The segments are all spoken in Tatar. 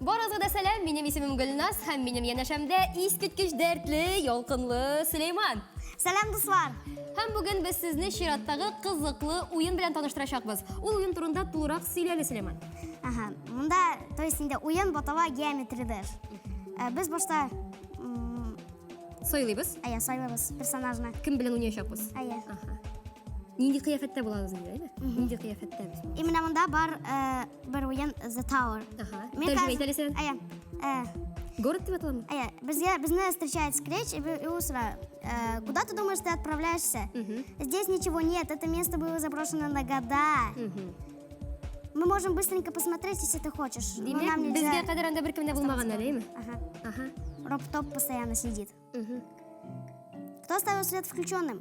Барыгызга да сәлам, минем исемем Гөлназ һәм минем янәшәмдә искиткеч дәртле, ялкынлы Сөләйман. Сәлам, дуслар! Һәм бүген без сезне чираттагы кызыклы уен белән таныштырачакбыз. Ул уен турында тулырак сөйлә әле, Сөләйман. Ага, монда, то есть инде уен батала Geometry Dash. Без башта сайлыйбыз. Әйе, сайлыйбыз персонажны. Кем белән уйнаячакбыз? Әйе. Ага. Нинди кыяфәттә булабыз инде, әйме? Нинди кыяфәттә без? Именно монда бар бер уен The Tower. Ага. Тәрҗемә ит әле син. Әйе. Город дип аталамы? Әйе. Безгә безне встречает Скретч и ул сорый, куда ты думаешь, ты отправляешься? Здесь ничего нет, это место было заброшено на года. Мы можем быстренько посмотреть, если ты хочешь. Но Димәк, нам нельзя. безгә кадәр анда беркем дә булмаган әле, әйме? Ага. Ага. Роптоп постоянно следит. Кто оставил свет включенным?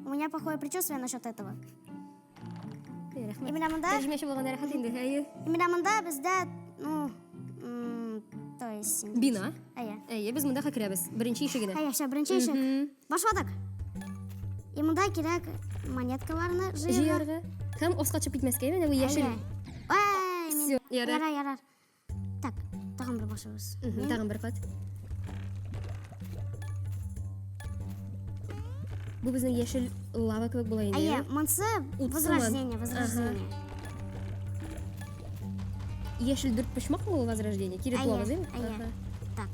У меня плохое предчувствие насчет этого. Рәхмәт. Именно монда. Тәрҗемәче булганда рәхәт инде, әйе. Именно монда бездә, ну, то есть... Бина. Әйе. Әйе, без монда керәбез. Беренче ишегенә. Әйе, всё, беренче ишек. Башладык. И монда кирәк монеткаларны җыярга. Җыярга. Һәм аска төшеп китмәскә, менә бу яшел. Ай, Всё, ярар. Ярар, ярар. Так, тагын бер башыбыз. Тагын бер кат. Бу безнең яшел лава кебек була инде. Әйе, монсы Ут возрождение, сыман. возрождение. Яшел дүрт почмакмы ул возрождение? Кире Әйе, туабыз, әйеме? әйе. Ага. Так.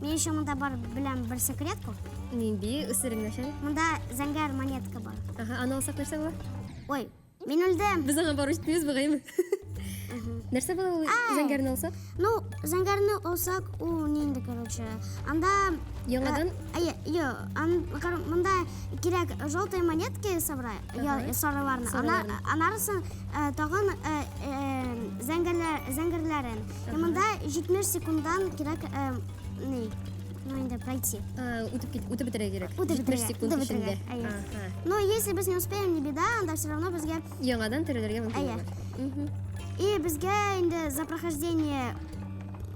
Мин еще монда бар беләм бер секретку. Нинди үсерең нәрсә? Монда зәңгәр монетка бар. Ага, аны алсак нәрсә була? Ой, мин үлдем. Без аңа барып җитмибез бугаймы? Нәрсә була ул зәңгәрне алсак? Ну, зәңгәрне алсак, ул нинди, короче. Анда Яңадан? Әйе, йо, монда кирәк желтые монетки собрать, сарыларны. Сарыларны. Анарысын тагын зәңгәрләрен. И монда 70 секунддан кирәк ни, ну инде пройти. Үтеп кит, үтеп бетерергә кирәк. Үтеп 70 бетерергә, секунд үтеп эчендә. бетерергә, әйе. Ага. Но если без не успеем, не беда, анда все равно безгә Яңадан терелергә мөмкин Әйе. булыр. И безгә инде за прохождение,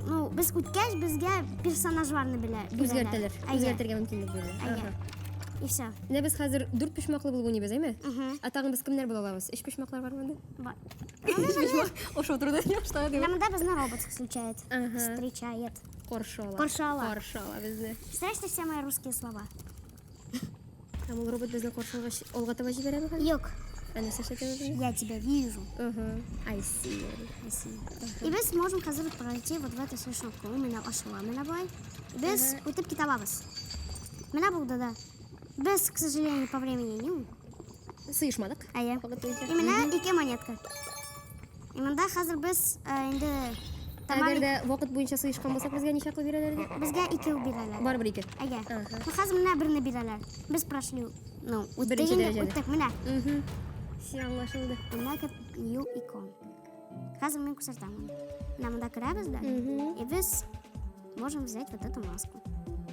ну, без үткәч, безгә персонажларны белә, бирәләр. Үзгәртәләр. Әйе. Үзгәртергә мөмкинлек бирәләр. Әйе. Ага. И все. Менә без хәзер дүрт почмаклы булып уйныйбыз, әйме? Ә тагын без кемнәр була алабыз? Өч почмаклар бармы анда? Бар. Өч почмак. Ошо утырды. Яхшы дип. Менә монда безне робот встречает. Ага. Встречает. Каршы ала. Каршы ала. Каршы ала безне. Представляешь, все мои русские слова. Һәм ул робот безне каршы алгач, алга таба җибәрәме хәзер? Юк. Ә нәрсә эшләтә безне? Я тебя вижу. Ага. I see you. I see. И без можем хәзер пройти вот в эту смешнопку. Ул менә ачыла, менә болай. Без үтеп китә алабыз. Менә булды да. Без, к сожалению, по времени не Сыешмадык. Әйе. Вакыт буенча. И менә ике монетка. И монда хәзер без инде тамам Әгәр дә вакыт буенча сыешкан булсак, безгә ничаклы бирәләр иде? Безгә икәү бирәләр. Барыбер ике. Әйе. Ага. Ну, хәзер менә берне бирәләр. Без прошли. Ну, үттек Беренче инде, дәрәҗәне. үттек менә. Все аңлашылды. Менә как new icon. Хәзер мин күрсәтәм аны. Менә монда керәбез дә. И без можем взять вот эту маску.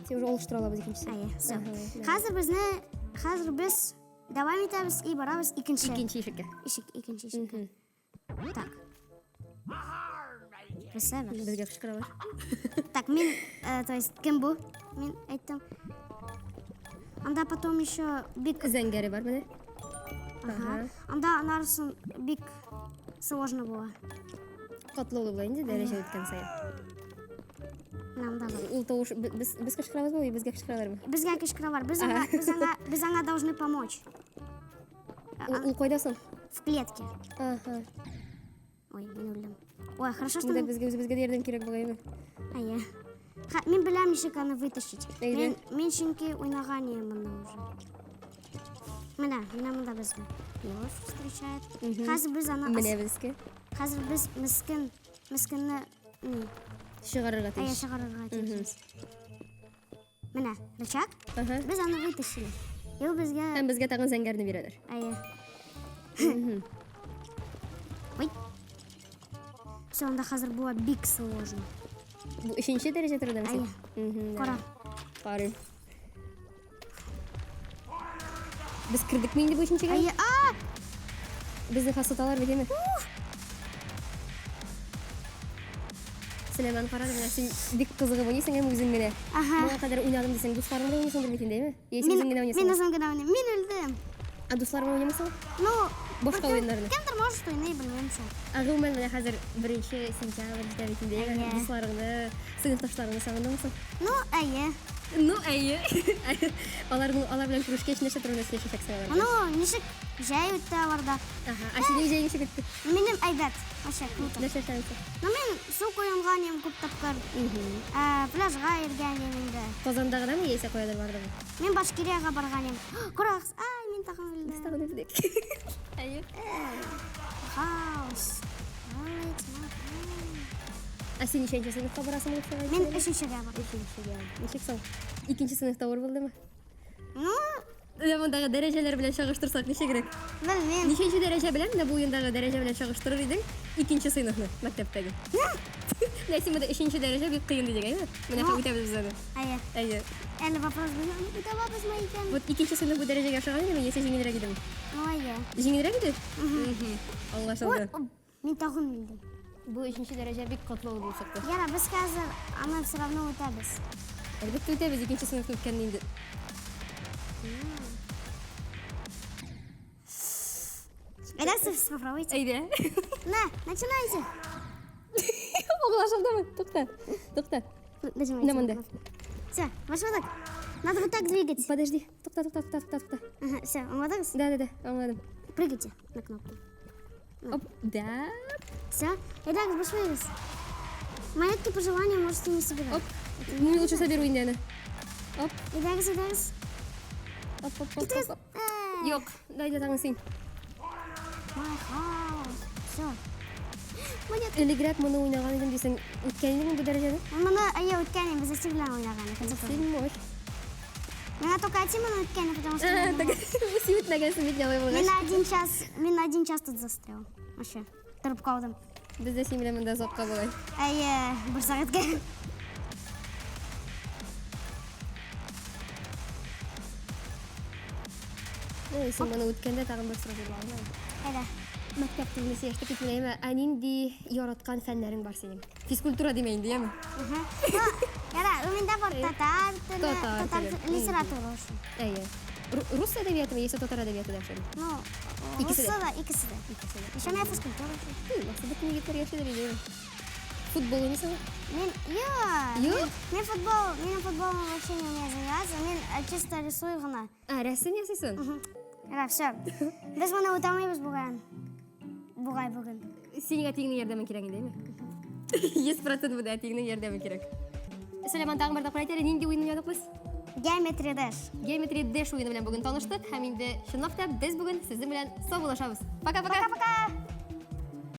Син уже алыштыра алабыз икенчесен. Әйе, все. Ага, да. Хәзер безне, хәзер без дәвам итәбез и барабыз икенче. Икенче ишеккә. Ишек, икенче ишеккә. Так. Красавец. Безгә кычкыралар. Так, мин, то есть, кем бу? Мин әйттем. Анда потом еще бик... Зәңгәре бар менә. Ага. Анда анарысын бик сложно була. Катлаулы була инде дәрәҗә үткән саен. Менә монда бар. Ул тавыш без кычкырабызмы, безгә кычкыралармы? Безгә кычкыралар. Без аңа, без аңа, без аңа должны помочь. Ул кайда соң? В клетке. Ага. Ой, мин үлдем. Ой, хорошо, что Монда мин... безгә үзебезгә дә ярдәм кирәк бугаймы? Әйе. Ха, мин беләм ничек аны вытащить. Әйдә. Мин чөнки уйнаган идем моны уже. Менә, менә монда безне. Еж встречает. Хәзер без аны Менә безгә. Хәзер без мескен, мескенне ни, Чыгарырга әйе, тиеш. чыгарырга тиешбез. Менә, рычаг. Ага. Без аны вытащили. И ул безгә Һәм безгә тагын зәңгәрне бирәләр. Әйе. Ой. Все, анда хәзер була бик сложно. Бу өченче дәрәҗә тордымы син? Әйе. Кара. Карыйм. Без кердекме инде бу өченчегә? Әйе. А! Безне хасыталар бит, әйме? Сөләйман, кара менә син бик кызыгып уйныйсың, әйме үзең генә. Ага. Моңа кадәр уйнадым дисең, дусларың белән уйныйсыңдыр бит инде, әйме? Яисә Мин, үзең генә мин уйныйсың? үзем генә уйныйм. Мин үлдем. Ә дусларың белән уйнамыйсың? Ну, Башка уеннарны. Кемдер может уйный, белмим шул. Ә гомумән менә хәзер 1 сентябрь җитә бит инде. Әйе. Дусларыңны, сыйныфташларыңны сагындыңмы соң? Ну, әйе. Ну, әйе. Аларның алар белән күрешкәч нәрсә турында сөйләшәчәксең алар? Ну, ничек җәй үтте аларда. Ага, ә синең җәең ничек үтте? Минем әйбәт. Вообще круто. Нәрсә эшләдең? Ну, мин су коенган идем күп тапкыр. Ә, пляжга йөргән идем инде. Казанда гынамы яисә каядыр бардыңмы? Мин Башкириягә барган идем. Карагыз, ай, мин тагын үлдем. Тагын үлдек. Әйе. Хаос. Ай, смотри. Ә син ничәнче сыйныфка барасың булып чыга? Мин өченчегә барам. Өченчегә. Ничек соң? Икенче сыйныфта авыр булдымы? Ну, Менә мондагы дәрәҗәләр белән чагыштырсак ничегрәк? белмим. Ничәнче дәрәҗә белән менә бу уендагы дәрәҗә белән чагыштырыр идең икенче сыйныфны мәктәптәге? Менә син монда өченче дәрәҗә бик кыен дидең, әйеме? Менә Ну. үтәбез без аны. Әйе. Әйе. Әле вопрос белмим, үтә алабызмы икән? Вот икенче сыйныф бу дәрәҗәгә ошаган идеме, яисә җиңелрәк идеме? Ну, әйе. Җиңелрәк иде? Ой, Аңлашылды. оп, мин тагын үлдем. Бу өченче дәрәҗә бик катлаулы булып чыкты. Яра, без хәзер аны все равно үтәбез. Әлбәттә үтәбез, икенче сыйныфны үткәнне инде. Әйдә, сез попробуйте. Әйдә. На, начинайте. Аңлашылдымы? Тукта. Тукта. Нажимайте. На, монда. Все, пошло так. Надо вот так двигать. Подожди. Тукта, тукта, тукта, тукта, тукта. Ага, все, аңладыгыз? Да, да, да, аңладым. Прыгайте на кнопку. Оп, да. Все, Итак, башлыйбыз. Монетки по желанию можете не собирать. Оп. Мин лучше соберу инде аны. Оп, Итак, итак. оп, оп, оп, оп. оп. Юк, дайда тагын син. My house. Все. Монетки. Элегрәк моны уйнаган идем дисең, үткән идеңме бу дәрәҗәне? Моны әйе үткән идем, без әти белән уйнаган. Син мощь. Миңа только әти моны үткән, потому что А, мин Так, син үтмәгәнсең бит алай мин булгач. на один час, мин на один час тут застрял. Вообще, торып калдым. Без дә син белән монда озакка болай. Әйе, бер сәгатькә. Ну, син моны үткәндә тагын бер сорау бирә алмыйм. Әйдә. Мәктәп турында сөйләштек бит менә, ә нинди яраткан фәннәрең бар синең? Физкультура димә инде, яме? Мгм. Ну, Яра, у миндә бар татар теле, Татар татар теле. теле, литература ошо. Әйе. Рус әдәбиятымы яисә татар әдәбияты да ошыймы? Ну, Икесе дә. русы да, икесе дә. Икесе дә. Еще мин физкультура. Хм, бөтен егетләр яшиләр иде. Футбол уйныйсыңмы? Мин, юк. Юк? Мин футбол, мин футболом вообще не умею заниматься. Мин чисто рисую гына. А, рәсем ясыйсың? Яра, все. Без моны үтә алмыйбыз бүген. Бугай бүген. Синең әтиеңнең ярдәме кирәк инде, әйме? 100% монда әтиеңнең ярдәме кирәк. Сөләйман, тагын бер тапкыр әйт әле, нинди уен уйнадык без? Геометрия Dash. Геометрия Dash уены белән бүген таныштык һәм инде чынлап та без бүген сезнең белән саубуллашабыз. Пока-пока. Пока-пока.